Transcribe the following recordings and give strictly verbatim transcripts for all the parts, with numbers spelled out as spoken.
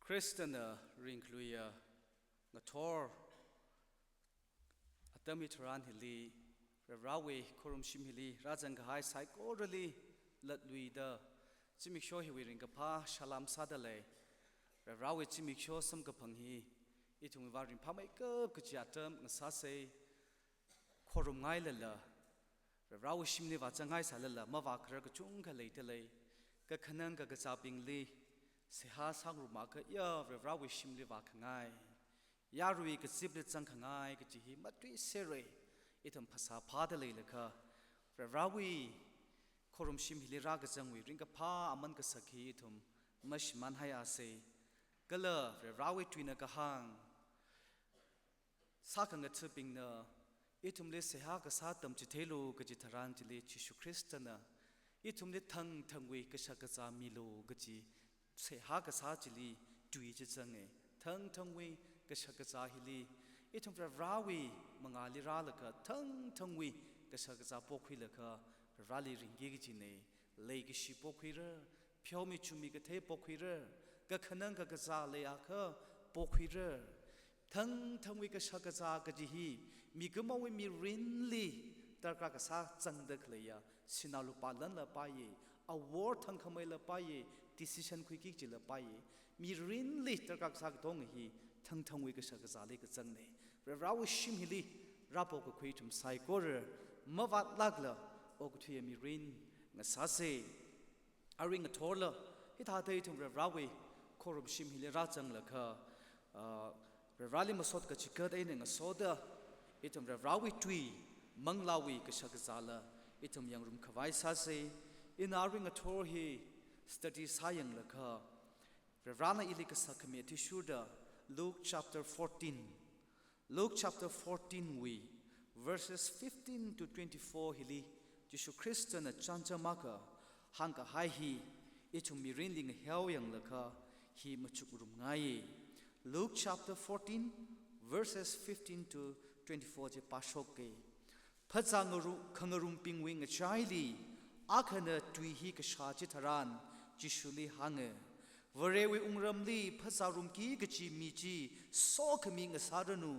Khristana ringkhaluiya ngathor atam hitharan hili, Varivarāwui khorumshim hili rāzang kahai saikorali latluida, zimiksho hiwui ringkaphā salām sādalei. Varivarāwui zimiksho samkaphang hi ithumwui vang ringphāmeikap kaji atam ngasāsei. Khorumngailala, Varivarāwui shimli vāzangngai sālala, mavākharar kachungkha leidalei. Kakhanang kakazābingli seihā sāngarumkha ya Varivarāwui shimli vākhangai, yarui kazipli zangkhangai kaji hi matuiserrei. Ithum phasā phāda leilakha, Varivarāwui khorumshim hili rākazangwui ringkaphā aman kasak hi ithum mashimānhaiasei. Kala Varivarāwui tuina kahāng, sākhangathabingna ithumli seihā kasā tamchitheilu kaji tharan chili, Jishu Khristana ithumli thangthangwui kashakazā milu kaji seihā kasā chili tui chi zanga. Thangthangwui kashakazā hili ithum Varivarāwui mangāli rālaga thangthangwui kashakazā pokhuilaga Varivarāli ringki kajina. Leikashi pokhuira, pheomi chumi kathei pokhuira, kakhanang kakazā leiakha pokhuira. Thangthangwui kashakazā kaji hi mikumowui mirinli darkar kasā zangda khaleiya, sinā lupā lanla paiya, awor thangkhameila paiya, decision khuiki kajila paiya. Mirinli darkar kasā katonga hi thangthangwui kashakazāli kazangna. Varivarāwui shim hili rāpokakhui ithum saikora mavātlākla okathuiya mirin ngasāsei. Arui ngathorla hithāda ithum Varivarāwui khorumshim hili rāzanglakha, ah, Varivarāli masot kachigat eina ngasoda, ithum Varivarāwui tui, manglāwui kashakazāla ithum yangrumkhavai sāsei. Ina arui ngathor hi study sāyanglakha, Varivarāna ili kasā khami athishurda, Luke chapter fourteen, Luke chapter fourteen wui verses fifteen to twenty-four hili Jishu Khristana chānjam akha hāngkahai hi ithum mirinli ngaheoyanglakha hi machukrumngai. Luke chapter fourteen, verses fifteen to twenty-four chi pāshoka. Phazā ngaru-, khangarumbingwui ngachaili akhana tui hi kashā chitharan Jishuli hānga, Varewui wungramli phazārumki kaji mi chi sokhami ngasāranu.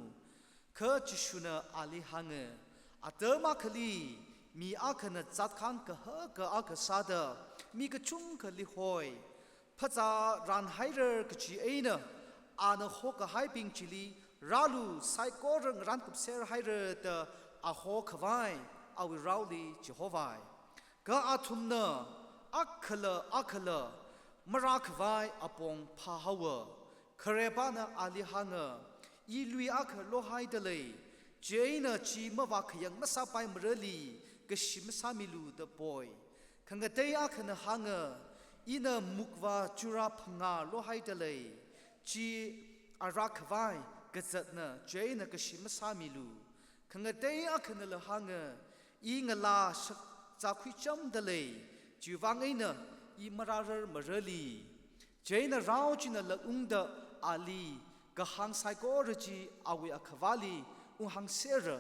Kha Jishuna ali hānga, atam akhali mi akhana zatkhang kahaka akha sāda mi kachungkhali hoi. Phazā ranhaira kaji eina, ana hokahaibing chili rālu, saikora ngarānkupser haira da a hokhavai awui raoli chihovai. Kha athumna akhala akhala marākhavai apong phāhaowa. Kharepāna ali hānga, I lui akha lohaidalei, chieina chi mavākhayang masāpaimarali, kashi masāmilu da poi. Khangatei akhana hānga, ina mukvā chura phangā lohaidalei, chi arākhavai kazatna, chieina kashi masāmilu. Khangatei akhanala hānga, I ngalā shakzā khuichamdalei, chiwuivang eina I marārarmarali. Chieina rao china lakungda ali kahāng saikora chi awui akhavāli unghāngsera.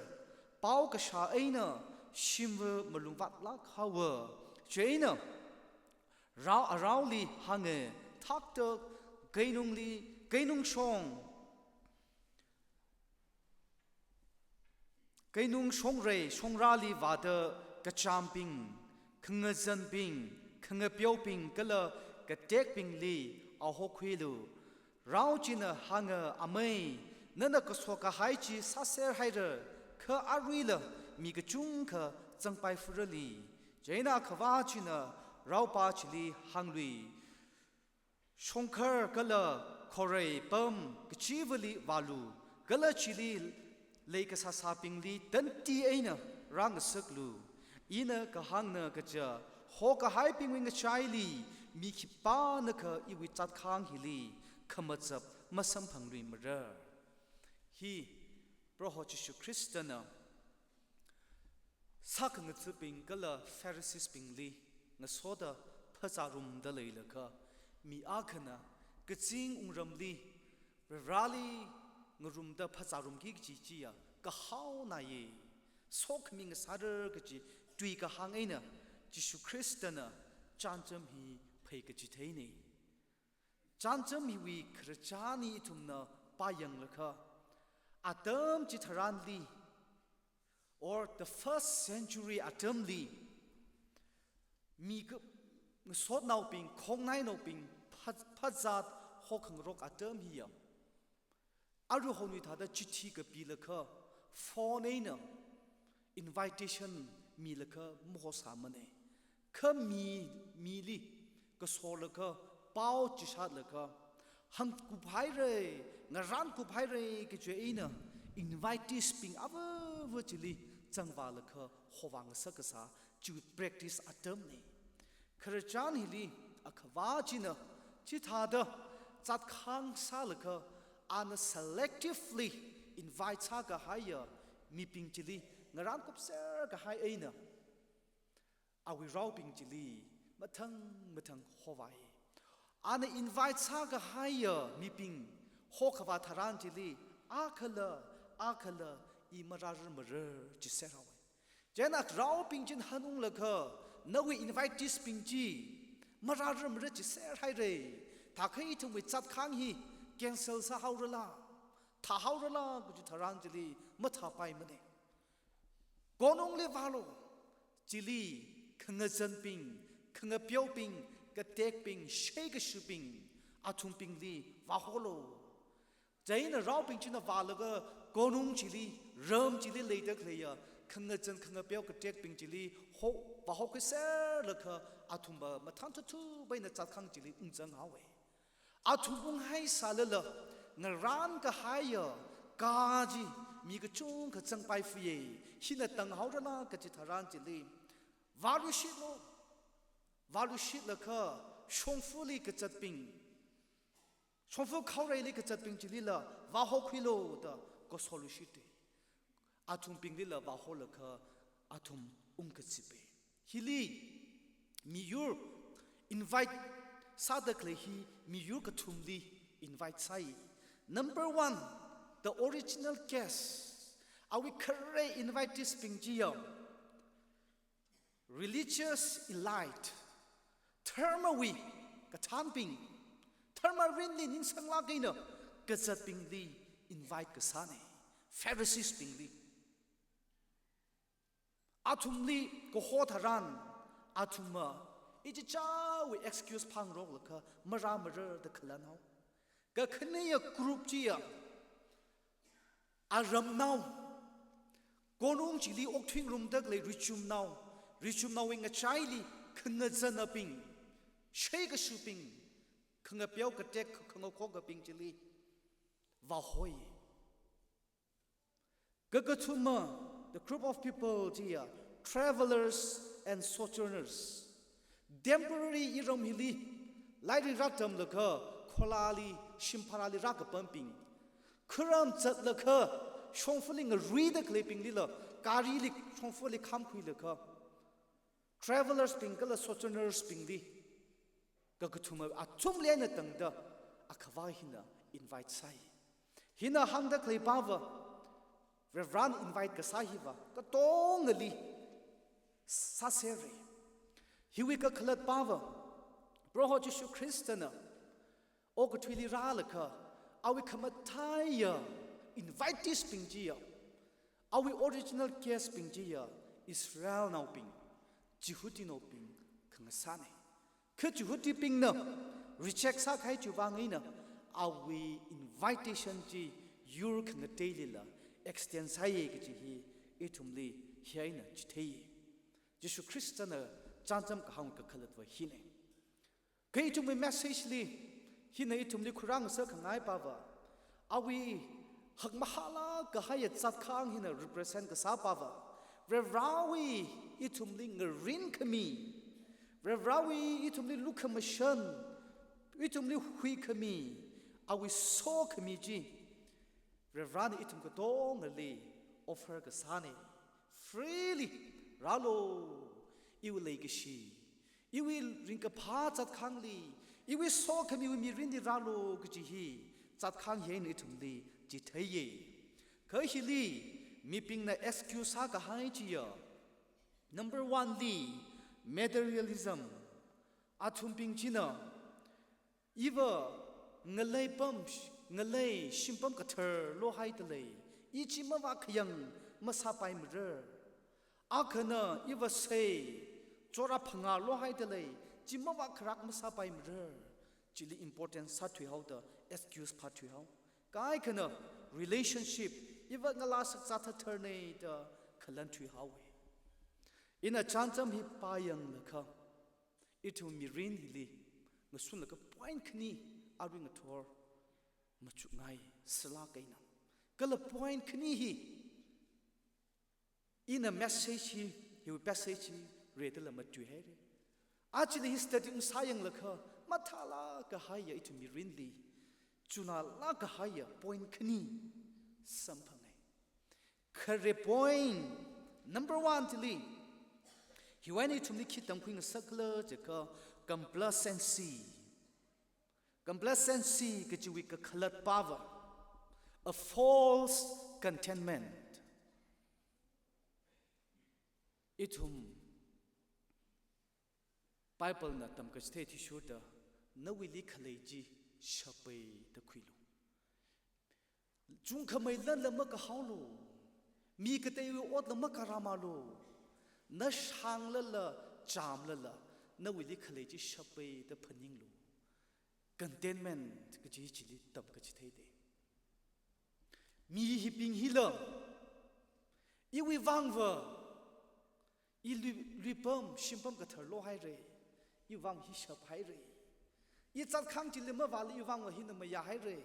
Pao kashā eina shimva malungvātlāk haowa. Chieina rao araoli hānga, thakta keinungli, keinung shong, keinung shongrei shongrāli vāda kachāmbing, khangazanbing, khangapeobing kala katekbingli a hokhuilu. Rao china hānga, amei, nana kasokahai chi sāser haira, kha aruila mi kachungkha zangpaifurali. Chieina akhavā china raopā chili hānglui, shongkhar kala khorei pam kachivali vālu, kala chili leikasāsābingli tandi eina rāngasaklu. Ina kahāngna kaja, hokahaibingwui ngachaili mi khipānakha iwui zatkhang hili khamazap masamphangluimara. Hi Proho Jishu Khristana sākhangathabing kala Pharisees bingli ngasoda phazārumda leilakha, mi akhana kazing wungramli Varivarāli ngarumda phazārumki kaji chiya kahaonaya, sokhami ngasāra kaji tui kahāng eina Jishu Khristana chānjam hi pheikachitheina. Chānjam hiwui khararchan hi ithumna pāyanglakha, atam chitharanli, or the first century atamli, mi ka-, ngasotnaobing, khongnainaobing, pha-, phazat hokhangarok atam hiya, aruihon wui thāda chithi kapilakha, phone eina invitation milakha mahosāmana. Kha mi, mili kasorlakha, pao chishatlakha, hāngkuphaira, ngarānkuphaira kaji eina invitees bing avāva chili zangvālakha, hovā ngasak kasā, chiwui practice atamna. Khararchan hili akhavā china, chithāda zatkhang sālakha, ana selectively invite sākahaiya mibing chili ngarānkupser kahai eina, awui raobing chili mathang mathang hovāya. Ana invite sākahaiya mibing hokhavā tharan chili, akhala, akhala, i marārarmara jiser haowa. Chieina raobing china hanunglakha, nawui invitees bing chi marārarmara jiser haira. Thākha ithumwui zatkhang hi cancel sāhaorala, thāhaorala kaji tharan chili mathāpaimana. Konungli vālu, chili khangazanbing, khangapeobing, katekbing, sheikashibing, athumbingli vāholu. Chieina raobing china vālaga konung chili, ram chili leida khaleiya khangazan, khangapeo, katekbing chili ho, vāhokhuiserlakha, athumva mathān thuthup eina zatkhang chili ungzang haowa. Athum unghai sālala, ngarānkahaiya ka chi mi kachungkha zangpaifuya, hina tanghaorala kaji tharan chili, vāluishitlu, vāluishitlakha, shongfali kazatbing, shongfa khaoreili kazatbing chilila vāhokhuilu da kaso luishita. Athumbinglila vāholakha, athum ungkazipa. Hili miyur invite sāda khalei hi miyur kathumli invite sāi. Number one, the original guest. Awui khare invitees bing chiya religious elite, dharmawui kathānbing, dharma mirinli ningsanglāk eina kazatbingli invite kasāna, Pharisees bingli. Athumli kaho tharan, athumva ichichāwui excuse phāngaroklaga marāmara da khalan haowa. Kakhanea group chiya aramnao, konung chili okthuingarumda khalei richumnao, richumnaowui ngachaili khangazanabing, sheikashibing, khangapeo katek khangakhokabing chili vāhoi. Kakathuma, the group of people chiya travelers and sojourners. Temporary iram hili lairik rātamlaga kholāli, shimpharāli rākapambing, kharam zatlaga shongfali ngaruida khaleibinglila, garili shongfali khamkhuilaga, travellers bing kala sojourners bingli, kakathuma athumli eina tangda akhavā hina invite sāi. Hina hāngda khaleipava, Varivarana invite kasā hiva katongali sāsera. Hiwui kakhalatpava, Proho Jishu Khristana okathuili rālaga, awui khamathāya invitees bing chiya, awui original guest bing chiya Israelnaobing, Jihudinaobing khangasāna. Kha Jihudibingna reject sākahai chiwui vang eina awui invitation chi yur khangateilila extend sāya kaji hi ithumli hi eina chitheiya. Jishu Khristana chānjam kahāng kakhalatva hina. Kha ithumwui message li, hina ithumli khuirāngasak khangaipava, awui hakmahālāk kahaiya zatkhang hina represent kasāpava, Varivarawui ithumli ngarinkhami, Varivarawui ithumli lukhamashan, ithumli huikhami, awui sokhami chi Varivarana ithum katongali offer kasāna. Freely rālu, iwui leikashi, iwui ringkaphā zatkhangli, iwui sokhamiwui mirinli rālu kaji hi zatkhang hi eina ithumli chitheiya. Kha hili mibingna excuse sākahai chiya, number one li, materialism. Athumbing china, iva Ngaleipam, ngalei shimpam kathar lohaidalei. I chi mavākhayang masāpaimara. Akhana iva sei, chora phangā lohaidalei, chi mavākharak masāpaimara. Chili important sāthuihaoda, excuse phāthuihao. Kaikhana relationship, iva ngalā shakzā thatharnei da khalanthuihaowe. Ina chānjam hi pāyanglakha, ithum mirin hili, ngasunlaga point khani arui ngathor machukngai, sālāk eina. Kala point khani hi, ina message hi, hiwui passage hi, readala matuihaira. Achili hi study ngasāyanglakha, mathālāk kahaiya ithum mirinli, chunalāk kahaiya point khani samphangai. Khare point, number one chili, hiwui eina ithumli khi tamkhui ngasakla jiakha complacency. Complacency kajiwui kakhalat pāva, a false contentment. Ithum Bible na tamkachithei athishurda, nawuili khalei chi shapai da khuilu. Chungkhamei lanla makahaolu. Mi kateiwui otla makarāmalu. Na shānglala, chāmlala, nawuili khalei chi shapai da phaninglu. Contentment kaji chili tamkachitheida. Mi hibing hila, iwui vangva, i lui, luipam, shimpam kathar lohaira. I vang hi shaphaira. I zatkhang chili mavāla i vangva hina mayāhaira.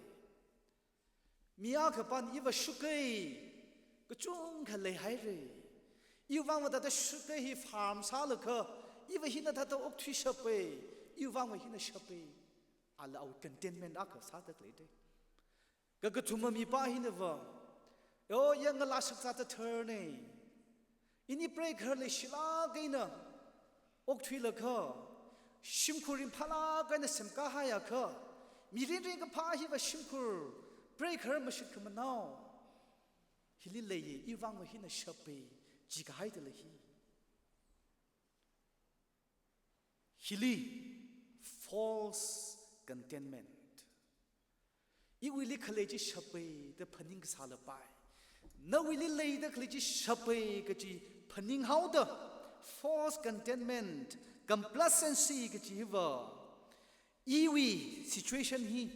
Mi akhapana iva shukei kachungkha leihaira. I vangva thāda shukei hi farm sālaga, iva hina thāda okthui shapai, i vangva hina shapai. Ala awui contentment akha sāda leida. Kakathuma mipā hinava, o, ya ngalā shakzā thatharnei. Ini preigahar leishilāk eina okthuilaga, shimkhur ringphālāk eina semkahaiakha, mirin ringkaphā hiva shimkhur preigahar mashit khamanao hili leiya, i vangva hina shapai, jikahaidalei hi. Hili false contentment. Iwuili khalei chi shapai da phaning kasālapai. Nawuili leida khalei chi shapai kaji phaninghaoda, false contentment, complacency kaji hiva, iwui situation hi,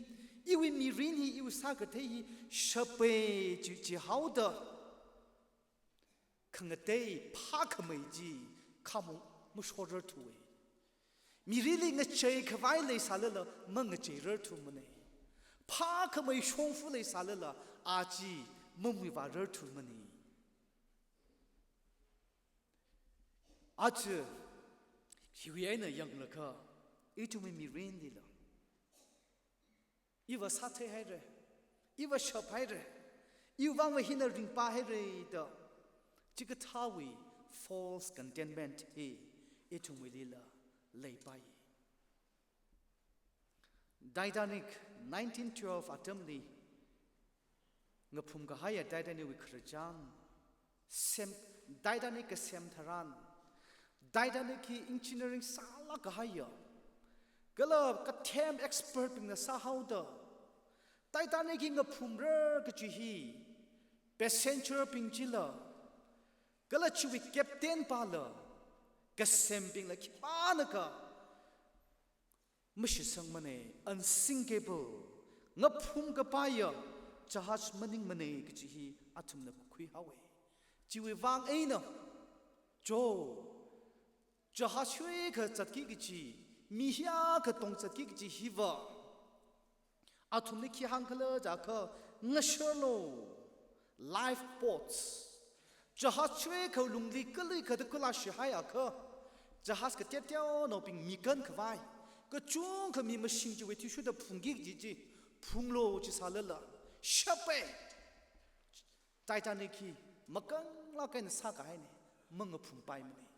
iwui mirin hi, iwui sākathei hi shapai chi, chihaoda, khangatei phākhamei chi khamong mashotrarthuwa. Mirinli ngacheikhavai leisālala mangacheitrarthumana. Phākhamei shongfa leisālala a chi mamuivārarthumana. Aja, hiwui eina yanglaga, ithumwui mirinlila, iva sātheihaira, iva shaphaira, i vangva hina ringpāhaira da, chikathāwui false contentment hi ithumwuilila leipai. Titanic nineteen twelve atamli ngaphum kahaiya Titanic wui khararchān, sem, Titanic kasem tharan, Titanic hi engineering sālāk kahaiya, kala kathem expert bingna sāhaoda, Titanic hi ngaphumrar kaji hi passenger bing chila, kala chiwui captain pala, kasembingla khipānakha mashitsangmana, unsinkable, ngaphum kapaiya jahaj maningmana kaji hi athumna khuihaowa. Chiwui vang eina, jo, jahaj huikha zatki kaji, mi hiyākha tongzatki kaji hiva, athumna khi hāngkhala jiakha, ngasharlo, lifeboats. Jahaj huikha lungli kaluikha da kula shihaiakha, jahaj kateoteonaobing mi kankhavai, kachungkha mi mashing chiwui athishurda phungki kaji chi, phunglo jisālala, shapai. Titanic hi makanglāk eina sākahaina, mangaphumpaimana.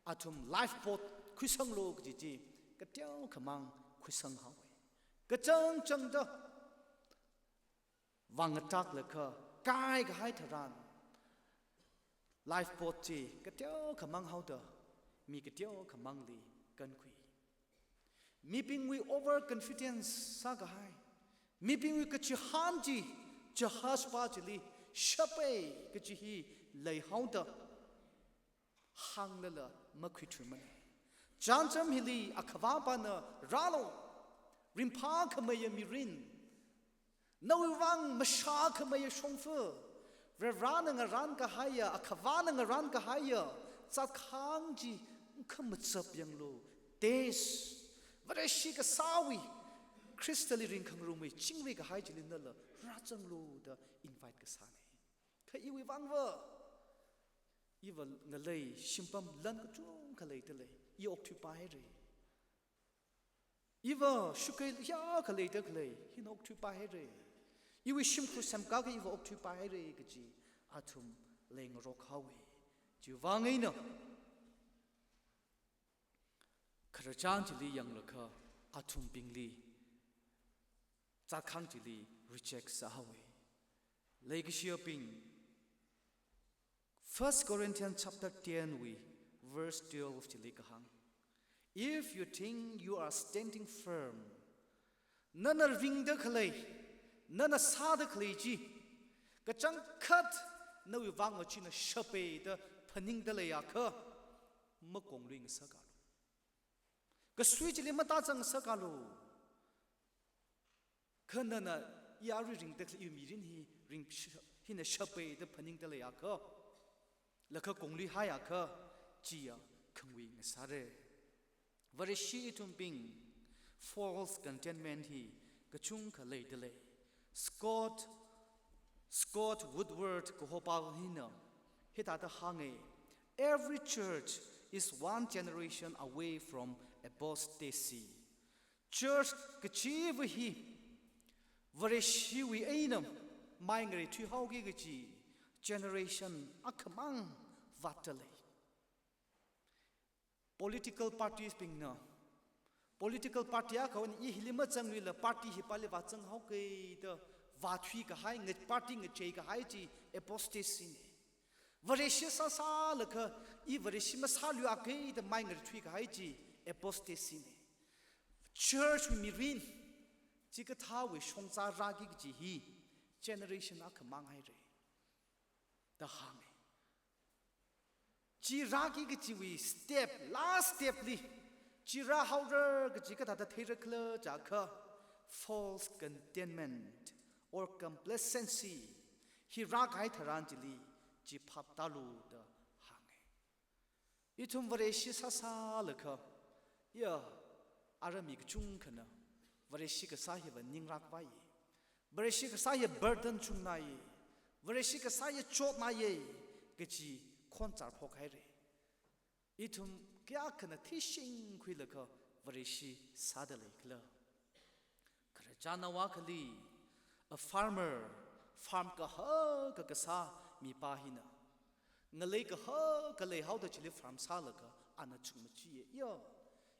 Athum lifeboat khuisanglo kaji chi, kateokhamang khuisanghaowa. Kachangchangda vang atāklaga kaikahai tharan, lifeboat chi kateokhamang haoda, mi kateokhamangli kankhui. Mibingwui overconfidence sākahai, mibingwui kachihān chi, jahaj pa chili shapai kachi hi leihaoda hānglala makhuithuimana. Chānjam hili akhavāpana rālu, ringphākhameiya mirin, nawui vang mashākhameiya shongfa, Varena ngarānkahaiya, akhavāna ngarānkahaiya zatkhang chi khamachap yanglu. Taste, Vareshi kasāwui, Khristali ringkhangarumwui chingri kahai chili nala rāzanglu da invite kasāna. Kha iwui vangva, iva ngalei shimpam lan kachungkha leidalei, i okthuipai haira. Iva shukei hiyākha leidalei, hina okthuipai haira. Iwui shimkhur semkaka iva okthuipai haira kachi athum leingarok haowa. Chiwui vang eina khararchan chili yanglakha athumbingli zatkhang chili reject sāhaowa. Leikashiyabing, First Corinthians chapter ten wui verse twelve chili kahāng, "If you think you are standing firm," nana ringda khalei, nana sāda khalei chi kachangkhat nawui vang china shapaida phaningda leiakha, makonglui ngasakalu. Kasui chili matazang sākalu. Kha nana, i arui ringda khalei iwui mirin hi ring sh-, hina shapaida phaningda leiakha, laga konglui haiakha, chiya khangui ngasāra. Vareshi ithumbing, false contentment hi kachungkha leidalei. Scott, Scott Woodward kahopa hina hithāda hānga, "Every church is one generation away from apostasy." Church kachiva hi Vareshiwui eina mai ngareithui haoki kachi generation akhamang vātdalei. Political parties bingna, political party akhawui eina i hili mazangluila party hipāli vāzang haoki da vāthui kahai, nga-, party ngachei kahai chi apostasy na. Vareshi sāsālaga i Vareshi masāluiaki da mai ngareithui kahai chi apostasy na. Church wui mirin chikathāwui shongza rāki kachi hi generation akhamang haira da hānga. Chi rāki kachiwui step, last step li, chi rāhaora kachi kathāda theira khala jiakha, false contentment or complacency hi rākahai tharan chili chi phaptālu da hānga. Ithum Vareshi sāsālaga, ya, ara mi kachungkhana Vareshi kasā hiva ningrakvai. Vareshi kasā hi burden chungnai. Vareshi kasā hi chotnai kachi khon chārphok haira. Ithum kayākhana theishingkhuilaga Vareshi sādalei khala? Khararchan akhali, a farmer, farm kahaka kasā mipā hina, ngalei kahaka leihaoda chili farm sālaga ana chukmaja. Yo,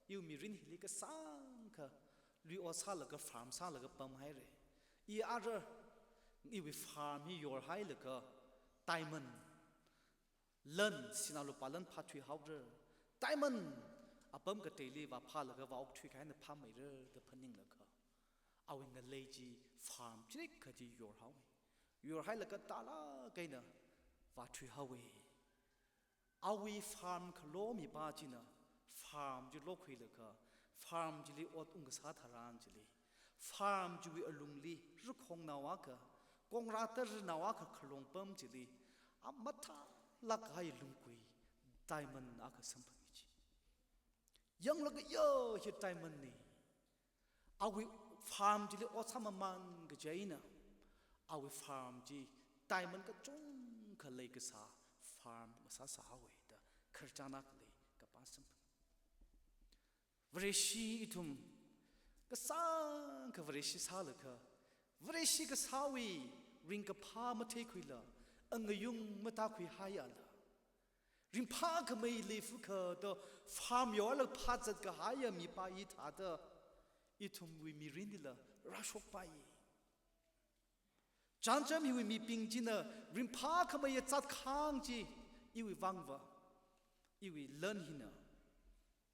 iwui mirin hili kasāngkha lui ot sālaga farm sālaga pamhaira. I ara, iwui farm hi yorhailaga diamond, lan, sinā lupā lan phāthuihaora. Diamond apam kateili vāphālaga vāokthui kahaina phāmeira da phaninglaga, awui ngalei chi farm chirikkhali yorhaowa. Yorhailaga tālāk eina vāthuihaowa. Awui farm khalo mipā china farm chi lokhuilaga, farm chili ot ungkasā tharan chili, farm chiwui alungli rakhongnao akha, kongra tarnao akha khalong pam chili, a mathālāk kahai lunggui diamond akha samphanga chi. Yanglaga, yo, hi diamond na. Awui farm chili ot sāmamān kaji eina, awui farm chi diamond kachungkha leikasā farm masāsāhaowa da khararchan akhali kapā samphanga. Vareshi ithum kasāngkha Vareshi sālaga, Vareshi kasāwui ringkaphā matheikhuila, angayung matākhuihaiala, ringphākhamei leifuka da farm yorlaga phāzat kahaiya mipā hi thāda, ithumwui mirinlila rāshokpai. Chānjam hiwui mibing china ringphākhameiya zatkhang chi iwui vangva, iwui lan hina,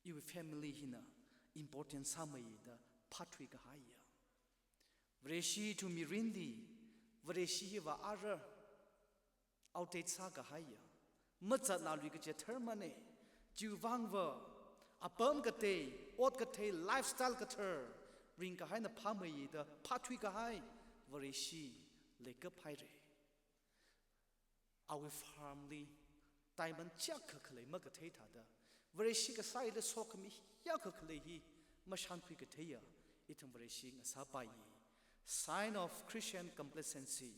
iwui family hina, important sāmeida phāthuikahaiya. Vareshi ithum mirinli, Vareshi hiva ara outdated sākahaiya. Mazatnalui kaje dharmana. Chiwuivangva apam katei, ot katei, lifestyle kathar ringkahaina phāmeida phāthuikahai Vareshi leikaphaira. Awui farmli diamond chiyākha khalei makathei thāda, Vareshi kasāli sokhami hiyākha khalei hi mashānkhui katheiya, ithum Vareshi ngasāpaiya. Sign of Christian complacency.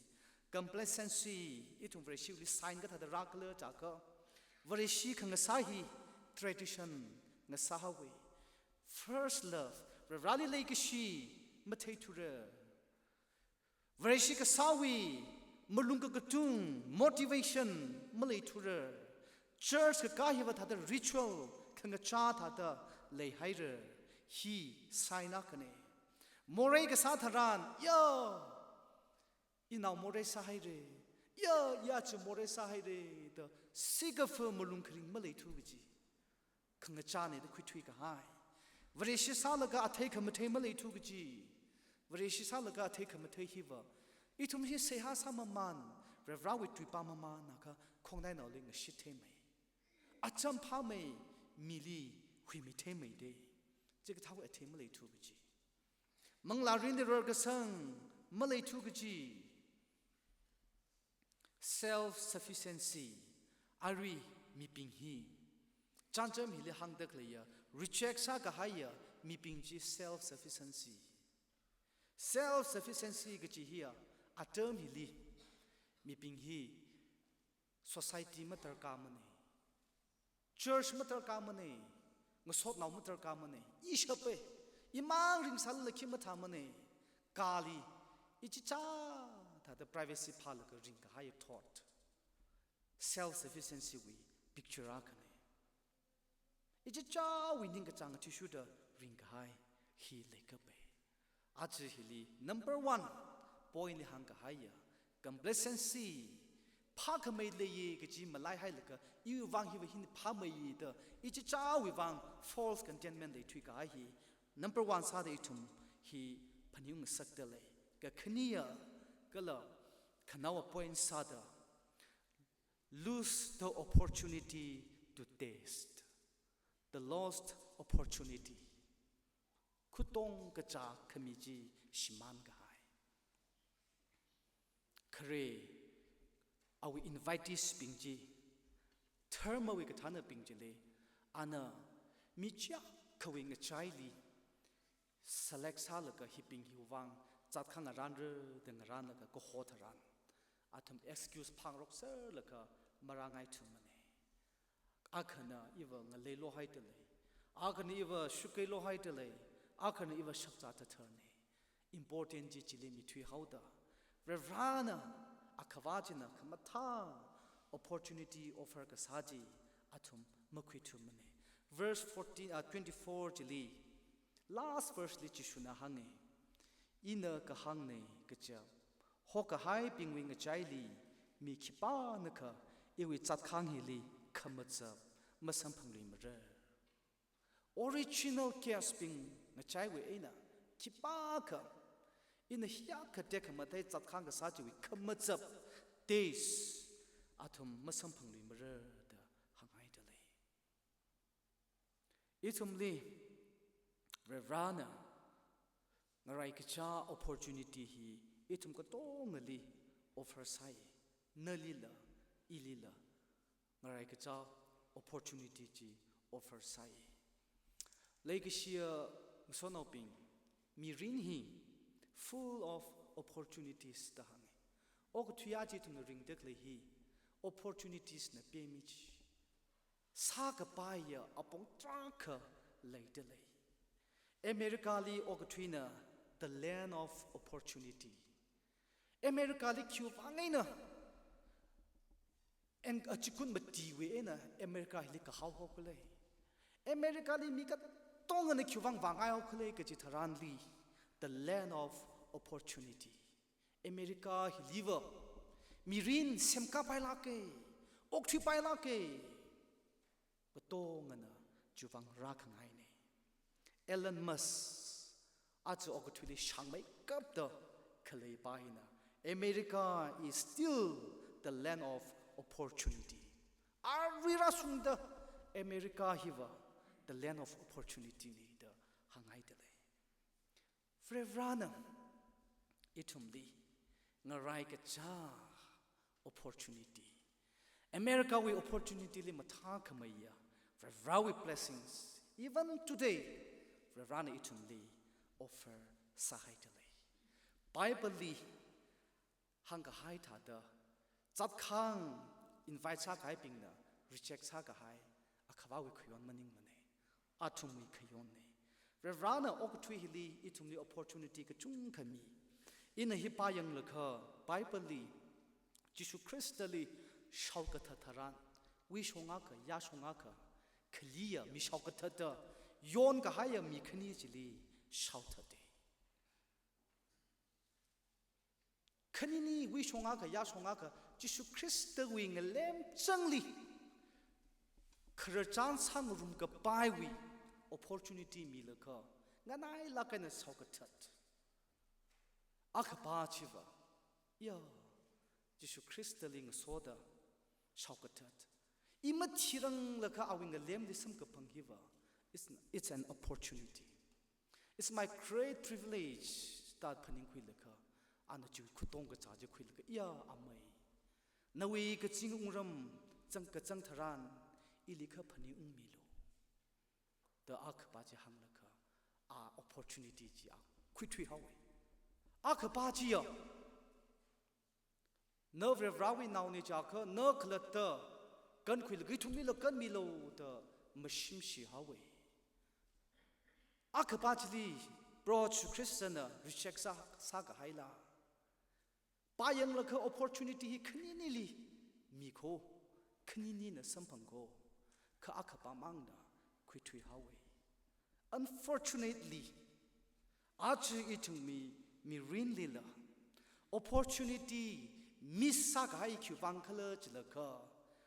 Complacency, ithum Vareshili sign kathāda rākhala jiakha, Vareshi khangasā hi tradition ngasāhaowa. First love, Vareli leikashi matheithura. Vareshi kasāwui malung kakatung, motivation maleithura. Church kakā hiva thāda ritual khangachā thāda leihaira. Hi sign akhana. Morei kasā tharan, ya, inao morei sāhaira, ya, ya chi morei sāhaira da sikafa malung kharing maleithu kaji khangachāna da khuithuikahai. Vareshi sālaga athei khamathei maleithu kaji. Vareshi sālaga athei khamathei hiva, ithum hi seihā sāmaman, Varewui tui pāmaman akha khongnainaoli ngashit theimei. Acham phāmei, mili huimei theimei da. Chikathāwui athei maleithu kaji. Manglā mirinli rarkasang maleithu kaji. Self-sufficiency, arui mibing hi, chānjam hili hāngda khaleiya, reject sākahaiya mibing chi self-sufficiency. Self-sufficiency kaji hiya, atam hili mibing hi society madarkarmana. Church madarkarmana, ngasotnao madarkarmana, ishapa, imang ringsālala khi mathāmana, kali, ichichā thāda privacy phālaga ringkahai thot. Self-sufficiency wui picture akhana. Ichichāwui ningkachāng athishurda ringkahai hi leikapa. Aja hili number one point li hāngkahaiya, complacency, phākhamei leiya kaji malaihailaga, iwui vang hiva hina phāmeiya da, ichichāwui vang false contentment leithuikahai hi number one sāda ithum hi phaningngasakda lei. Kakhaniya kala khanaowa point sāda, lose the opportunity to taste. The lost opportunity. Khutong kachā khami chi shimānkahai. Khare awui invitees bing chi, dharmawui kathānabing chili, ana mi chiyākhawui ngachaili select sālaga hibing hiwui vang zatkhangaranra da ngaranlaga kaho tharan, athum excuse phangrokserlaga marāngaithumana. Akhana iva ngalei lohaida lei. Akhana iva shukkei lohaida lei. Akhana iva shakzā thatharna. Important chi chili mithuihaoda, Varena, Akhava china khamathā opportunity offer kasā chi athum makhuithumana. Verse fourteen, ah, twenty-four chili, last verse li Jishuna hānga, ina kahāngna kaja, hokahaibingwui ngachaili mi khipānakha iwui zatkhang hili khamazap masamphangluimara. Original guest bing ngachaiwui eina khipākha, ina hiyākha tekhamatei zatkhang kasā chiwui khamazap taste athum masamphangluimara da hānghaida lei. Ithumli Varena ngaraikacha opportunity hi ithum katongali offer sāi. Nalila, ilila ngaraikacha opportunity chi offer sāi. Leikashiya ngasotnaobing, mirin hi full of opportunities da hānga. Okathui aja ithumna ringda khalei hi opportunities na pemi chi. Sākapaiya apong tarākha leida lei. America li okathuina the land of opportunity. America li khiwui vang eina, and achikun matiwui eina America hili kahao haokhala. America li mi katongana khiwui vang vāngai haokhala kaji tharanli, the land of opportunity. America hiliva mirin semkapailāka, okthuipailāka, katongana chiwui vang rākhangaina. Elon Musk, aja okathuili shāngmeikapta khalei pā hina, America is still the land of opportunity. Arui rāshungda America hiva the land of opportunity na da hānghaida lei. Varivarāna ithumli ngaraikacha opportunity, America wui opportunity li mathākhameiya Varivarāwui blessings, even today, Varivarāna ithumli offer sāhaida lei. Bible li hāngkahai thāda, zatkhang invite sākahaibingna reject sākahai Akhavāwui khayon maningmana, athumwui khayonna. Varivarāna okathui hili ithumli opportunity kachungkha mi. Ina hi pāyanglakha, Bible li Jishu Khristali shaokathat tharan, wui shongakha, ya shongakha, khaliya mi shaokathatta yonkahaiya mi khani chili shaothata. Khanini wui shongakha, ya shongakha, Jishu Khristawui ngalem changli khararchan sāngarumkapaiwui opportunity milakha, nganailāk eina shaokathat. Akhapā chiva, ya, Jishu Khristali ngasoda shaokathat. I mathiranglakha awui ngalemli samkaphang hiva, it's, it's an opportunity. It's my great privilege da phaningkhuilakha, ana chi khutong kachā chi khuilakha, ya amei, nawui kazing wungram zang kazang tharan, ili kha phaningungmilu da akhapā chi hānglakha, a opportunity chi a khuithuihaowa. Akhapā chiya, na Varivarāwui naona chiakha, na khalatta kankhuilaga ithumlila kanmilu da mashimshi haowa. Akhapā chili Proho Jishu Khristana reject sā, sākahaila? Pāyanglakha opportunity hi khaninili mi kho, khaninina samphang kho, kha akhapā mangna khuithuihaowa. Unfortunately, aja ithumwui mirinlila opportunity miss sākahai khiwuivang khala chilakha,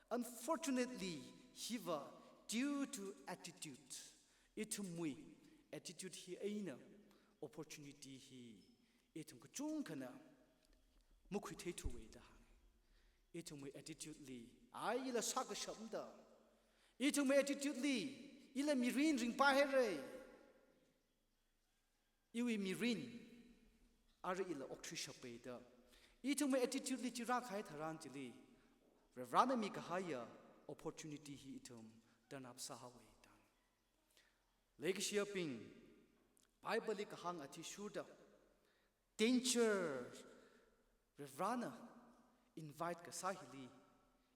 unfortunately, hiva due to attitude, ithumwui attitude hi eina opportunity hi ithum kachungkhana makhuitheithuwa da hānga. Ithumwui attitude li, ai ila sākashapna da, ithumwui attitude li, ila mirin ringphāhaira, iwui mirin arui ila okthuishapa da, ithumwui attitude li chi rākahai tharan chili, Varivarāna mikahaiya opportunity hi ithum turn up sāhaowa da. Leikashiyabing, Bible li kahāng athishurda, danger, Varivarāna invite kasā hili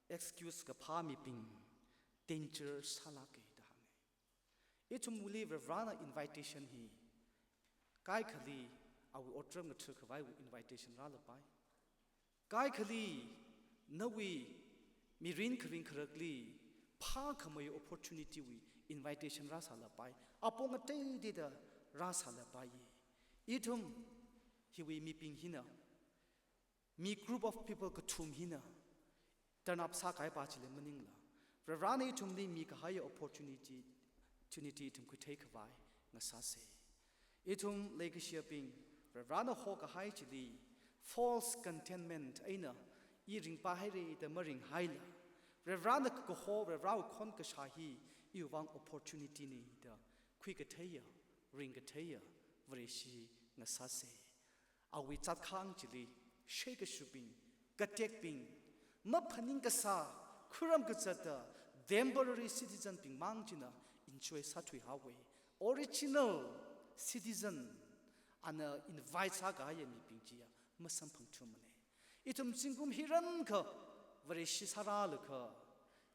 excuse kaphā mibing danger sālāka da hānga. Ithumli Varivarāna invitation hi kaikhali awui otram ngathakhavaiwui invitation rālapai. Kaikhali nawui mirin kharing kharakli phākhamei opportunity wui invitation rāsālapai. Apong ateiteida rāsālapai. Ithum hiwui mibing hina, mi group of people kathum hina turn up sākahai pā chili maningla, Varivarāna ithumli mikahaiya opportunity, opportunity ithum khuitheikhavai ngasāsa. Ithum leikashiyabing, Varivarāna hokahai chili false contentment eina i ringphāhaira da maringhaila, Varivarāna kaho, Varivarāwui khon kashā hi iwuivang opportunity na da khuikatheiya, ringkatheiya Vareshi ngasāsa. Awui zatkhang chili, sheikashubing, katekbing, maphaning kasā, khuram kazata, temporary citizen bing mang china enjoy sāthuihaowa. Original citizen, ana invite sākahaiya mibing chiya masamphangthumana. Ithum zingkum hiyākha Vareshi sārālaga,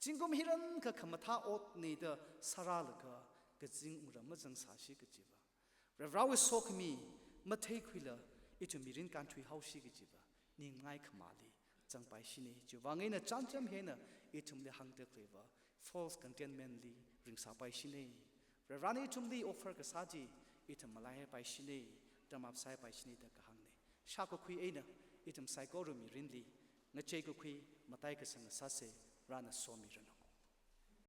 zingkum hiyākha khamathā otna da sārālaga, kazing wungram mazangsashi kajiva, Varivarāwui sokhami matheikhuila ithum mirin kānthuihaoshi kajiva, ningngai khamāli zangpaishina. Chiwuivang eina chānjam hi eina ithumli hāngda khaleiva false contentment li ringsāpaishina. Varivarāna ithumli offer kasā chi ithum malaipaishina, turn up sāpaishina da kahāngna. Shākakhui eina ithum saikora mirinli ngacheikakhui mataikasang ngasāsa. Varena somiranu.